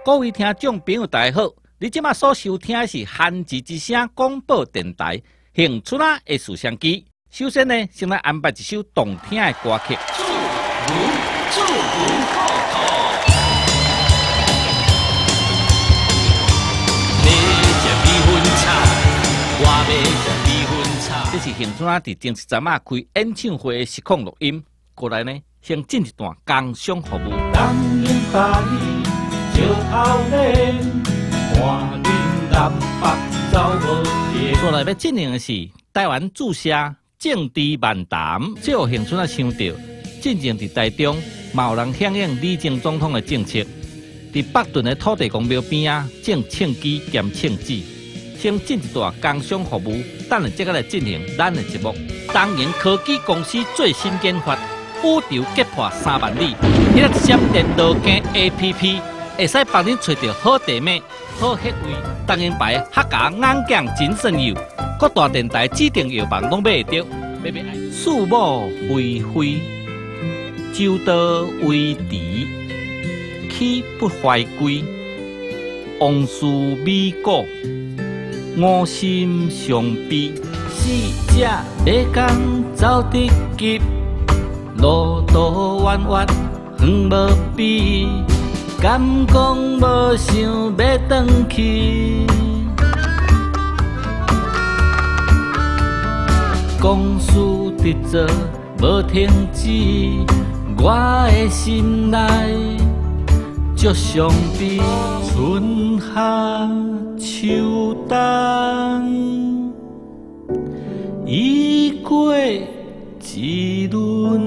各位聽眾朋友，大家好！你這馬所收聽的是韓字之聲廣播電臺恆春仔的攝像機。首先呢，先來安排一首動聽的歌曲。祝福祝福好。你食米粉炒，我欲食米粉炒。這是恆春仔佇前一陣仔開演唱會的實況錄音。過來呢，先進一段工商服務。石頭連，看恁南北走無停。過來欲進行的是台灣注射政治漫談，這予恆春仔想著，進前佇台中，嘛有人響應李前總統的政策，佇北屯的土地公廟邊仔種銃機兼銃子。先進一段工商服務，等下才來進行咱的節目。東瀛科技公司最新研發宇宙擊破3萬里，彼個閃電羅鏡 APP。會使幫恁揣著好地脈、好穴位，東瀛牌客家眼鏡真勝藥，各大電台指定藥房攏買會著。欲買愛事母非非，周道為治，豈不懷歸？王事美古，五心相悲。四隻馬工走得急，路途遠遠遠無比。敢講無想欲轉去，公事直做無停止，我的心內足傷悲。春夏秋冬，已過一輪，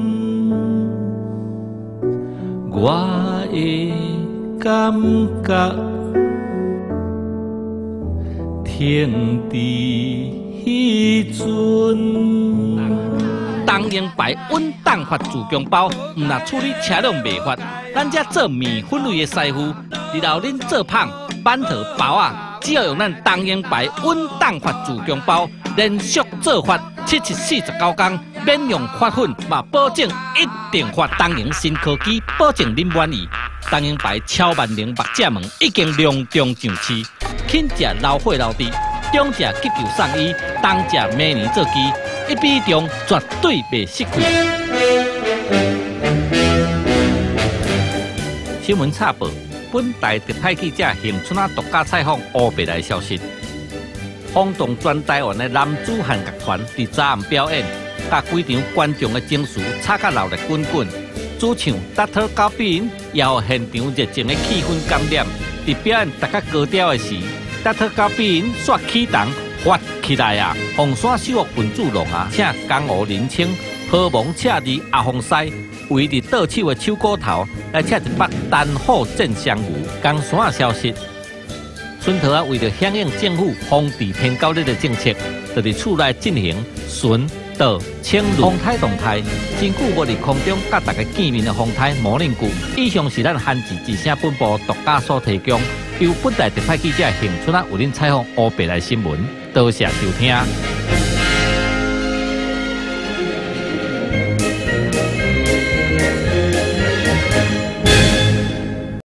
我的感覺停佇彼陣。東瀛牌穩當發自強包，毋若處理車輛袂發，咱這做麵粉類的師傅，日後恁做麭、饅頭、包仔，只要用咱東瀛牌穩當發自強包，連續做發7749工，免用發粉，嘛保證一定發。東瀛新科技，保證恁滿意。東瀛牌超萬能目食門已經隆重上市，輕者老火老豬，中者急救送醫，重者明年做機，一比中絕對袂失氣。新聞插播，本台特派記者恆春仔獨家採訪烏白來消息，轟動全台灣的男子漢樂團佇昨暗表演，共規場觀眾的情緒炒甲熱熱滾滾。主唱 Dr. 高比也予現場熱情的氣氛感染。佇表演達較高調的時，Dr. 高比煞起動發起來啊！鳳山首樂分子龍啊，請江湖林清、何蒙赤字阿鳳西，圍佇倒手的手鼓頭來請一筆單虎戰雙牛。江山消息，春桃仔為著響應政府防治天狗日的政策，就佇厝內進行巡倒清風颱動態，真久無佇空中佮大家見面的風颱魔令句，以上是咱韓字之聲本部獨家所提供，由本台特派記者恆春仔為恁採訪烏白來新聞，多謝收聽。